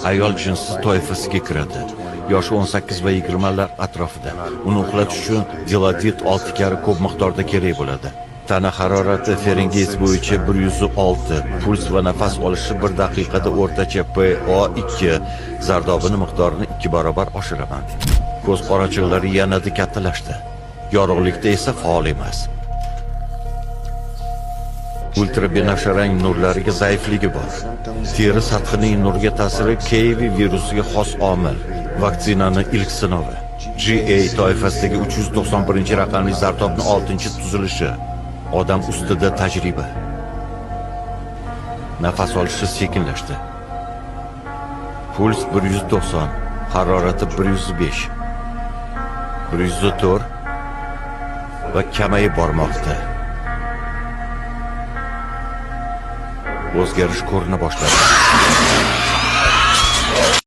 Ayol jinsi toifasiga kiradi. Yoshi 18 va 20lar atrofida. Uni uxlatish uchun Dilaudid 6 karra ko'p miqdorda kerak bo'ladi. Tana harorati Fahrenheit bo'yicha 106, puls va nafas olishi bir daqiqada o'rtacha PO2 zardobini miqdorini 2 barobar oshiraman. Ko'z qorachiqlari yanada kattalashdi. Yorug'likda esa faol emas. Ultrabinafsha rang nurlariga zaifligi bor. Teri sathining nurga ta'siri KV virusiga xos omil. Vaksinani ilk sinovi. GA toifasidagi 391 raqamli zardobni 6-tuzilishi. Odam ustida tajriba. Nafas olishi sekinlashdi. Puls 190, harorati 105, 104 va kamayib bormoqda. O'zgarish ko'rina boshladi.